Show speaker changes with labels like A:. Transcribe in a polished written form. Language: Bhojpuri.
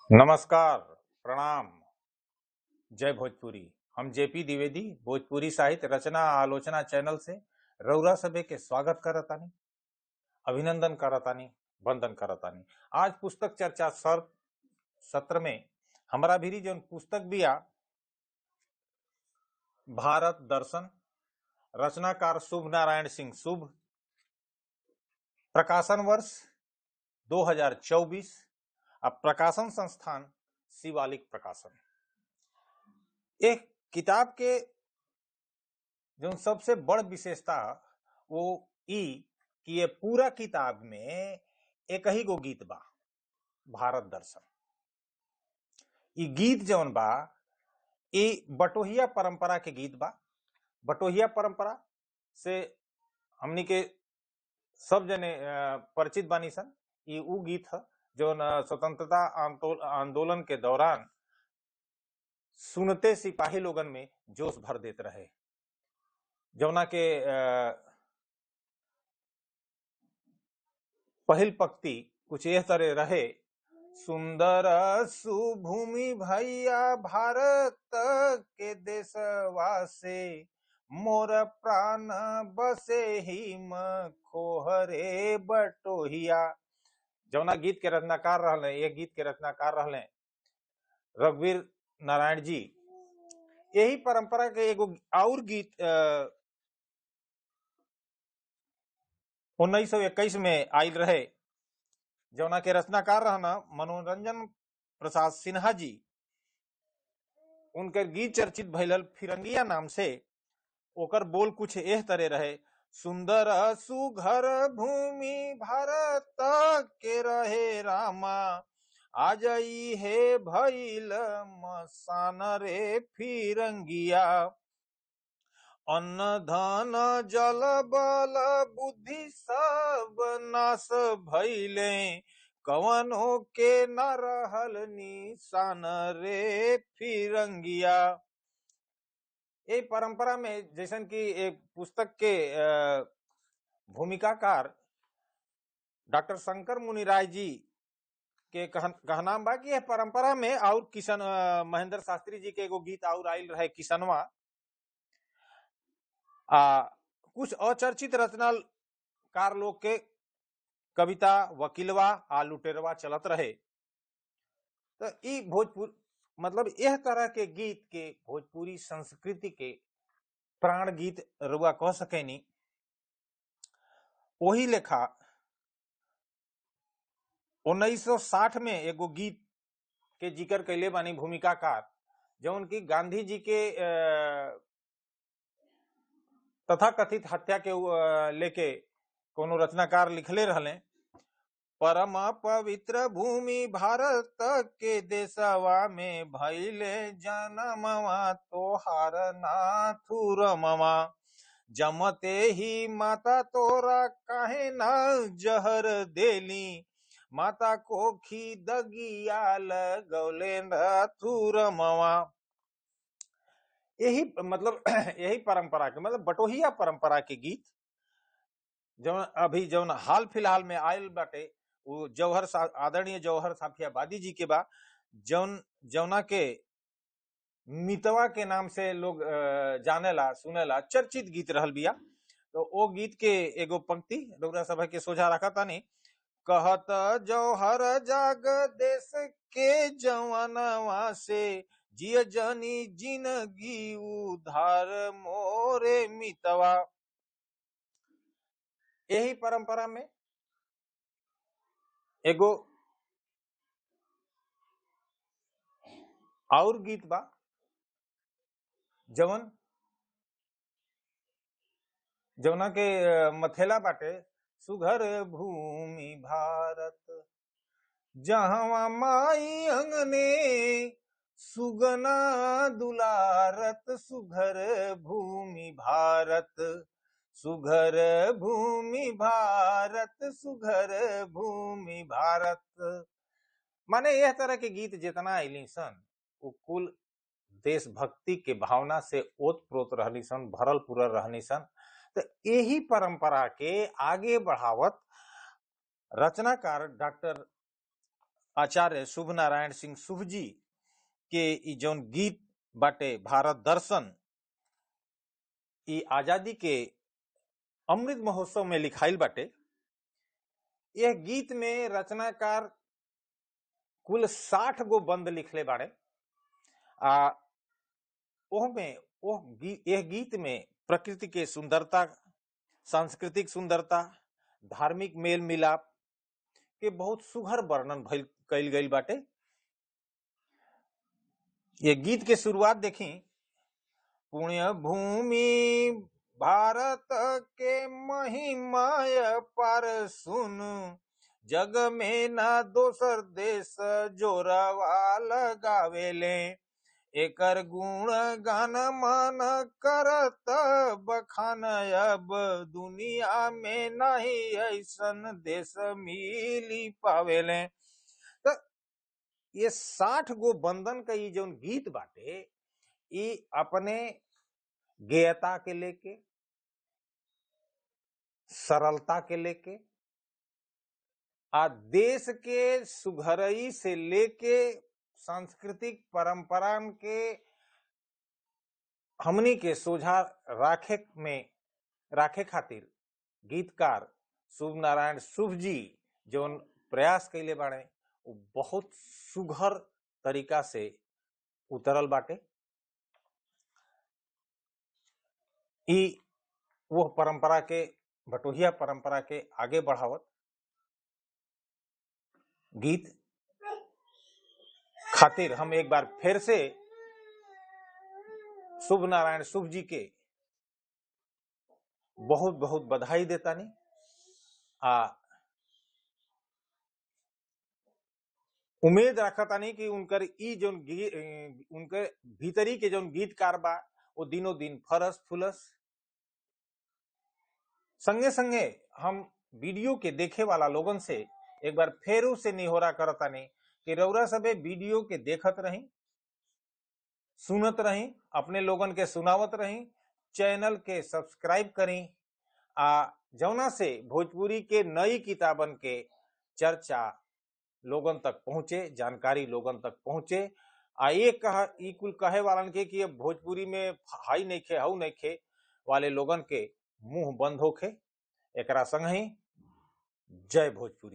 A: नमस्कार, प्रणाम, जय भोजपुरी। हम जेपी द्विवेदी भोजपुरी साहित्य रचना आलोचना चैनल से रउरा सभे के स्वागत करतानी, अभिनंदन करतानी, वंदन करतानी। आज पुस्तक चर्चा सर सत्र में हमरा भीरी जौन पुस्तक बिया भारत दर्शन, रचनाकार शुभ नारायण सिंह शुभ, प्रकाशन वर्ष 2024 आ प्रकाशन संस्थान शिवालिक प्रकाशन। एक किताब के जो सबसे बड़ विशेषता वो ई कि ये पूरा किताब में एक ही गो गीत बा, भारत दर्शन। ई गीत जौन बा ई बटोहिया परंपरा के गीत बा। बटोहिया परंपरा से हमनी के सब जने परिचित बानी सन। ई ऊ गीत है जो स्वतंत्रता आंदोलन के दौरान सुनते सिपाही लोगन में जोश भर देते रहे, जौना के पहिल पंक्ति कुछ यह तरह रहे, सुंदर सुभूमि भैया भारत के देशवा से, मोर प्राण बसे हिम खोहरे बटोहिया। जौना गीत के रचनाकार रहले, ये गीत के रचनाकार रहले रघुवीर नारायण जी। यही परंपरा के एगो और गीत 1921 में आयल रहे, जौना के रचनाकार रहना मनोरंजन प्रसाद सिन्हा जी। उनकर गीत चर्चित भइल फिरंगिया नाम से। ओकर बोल कुछ एह तरह रहे, सुंदर सुघर भूमि भारत के रहे रामा, आज हे भइल मसान रे फिरंगिया, अन्न धन जल बल बुद्धि सब नाश भइले, कवनो के न रहल निशान रे फिरंगिया। ये परंपरा में जैसन कि एक पुस्तक के भूमिकाकार डॉक्टर शंकर मुनिराय जी के कहनाम बा कि यह परंपरा में और किशन महेंद्र शास्त्री जी के एगो गीत और आयल रहे किशनवा, आ कुछ अचर्चित रचनाकार लोग के कविता वकीलवा आ लुटेरवा चलत रहे। तो ई भोजपुर मतलब यह तरह के गीत के भोजपुरी संस्कृति के प्राण गीत रुआ कह सकेनी। वही लेखा 1960 में एगो गीत के जिक्र कैले बानी भूमिकाकार, जौन की गांधी जी के तथाकथित हत्या के लेके कोनो रचनाकार लिखले रहले, परम पवित्र भूमि भारत के देशवा में भइले जनमवा तोहार नाथुरमवा, जमते ही माता तोरा काहे ना जहर देली, माता कोखी दगिया लगौले नाथुरमवा। यही मतलब यही परंपरा के मतलब बटोहिया परंपरा के गीत जौन अभी जौन हाल फिलहाल में आयल बाटे वो जौहर आदरणीय जौहर साफियाबादी जी के बा, जौन जौना के मितवा के नाम से लोग जानेला सुनेला, चर्चित गीत रहल बिया। तो वो गीत के एगो पंक्ति रउरा सभा के सोझा रखा तानी, कहत जौहर जाग देश के जवानवा से, जिय जनी जिनगी उधार मोरे मितवा। यही परंपरा में एगो और गीत बा जवन जवना के मथेला बाटे, सुघर भूमि भारत जहां माई अंगने सुगना दुलारत, सुघर भूमि भारत, सुघर भूमि भारत, सुघर भूमि भारत। माने यह तरह के गीत जितना अली सन वो कुल देशभक्ति के भावना से ओत प्रोत रहली सन, भरल पुरल रहनी सन। तो यही परंपरा के आगे बढ़ावत रचनाकार डॉक्टर आचार्य शुभ नारायण सिंह शुभ जी के ई जौन गीत बाटे भारत दर्शन, ई आजादी के अमृत महोत्सव में लिखाइल बाटे। यह गीत में रचनाकार कुल 60 गो बंद लिखले बाड़े आ यह गीत में प्रकृति के सुंदरता, सांस्कृतिक सुंदरता, धार्मिक मेल मिलाप के बहुत सुघर वर्णन भइल कइल गइल बाटे। ये गीत के शुरुआत देखी, पुण्य भूमि भारत के महिमा पर सुन, जग में ना दोसर देश जोरवा लगावेले, एकर गुण गान मन करत बखान, अब दुनिया में नहीं ऐसन देश मिली पावेले। तो ये 60 गो बंधन का ये जौन गीत बाटे, ये अपने गेयता के लेके, सरलता के लेके आ देश के सुघरई से लेके सांस्कृतिक परंपरा के हमनी के सोझा राखे खातिर गीतकार शुभ नारायण शुभ जी जौन प्रयास कैले बाड़े वो बहुत सुघर तरीका से उतरल बाटे। ई वो परंपरा के, बटोहिया परंपरा के आगे बढ़ावत गीत खातिर हम एक बार फिर से शुभ नारायण शुभ जी के बहुत बहुत बधाई देतानी आ उम्मीद रखतानी कि उनकर ई जोन उनके भीतरी के जोन गीतकार बा वो दिनों दिन फरस फुलस। संगे संगे हम वीडियो के देखे वाला लोगन से एक बार फेरू से निहोरा करतानी कि रउरा सबे वीडियो के देखत रही, सुनत रही, अपने लोगन के सुनावत रही, चैनल के सब्सक्राइब करी आ जौना से भोजपुरी के नई किताबन के चर्चा लोगन तक पहुंचे, जानकारी लोगन तक पहुंचे। आ ये कह ई कुल कहे वालन के कि अब भोजपुरी में हाई नहीं खे हऊ नहीं खे वाले लोगन के मुंह बंद होखे। एकरा संग ही जय भोजपुरी।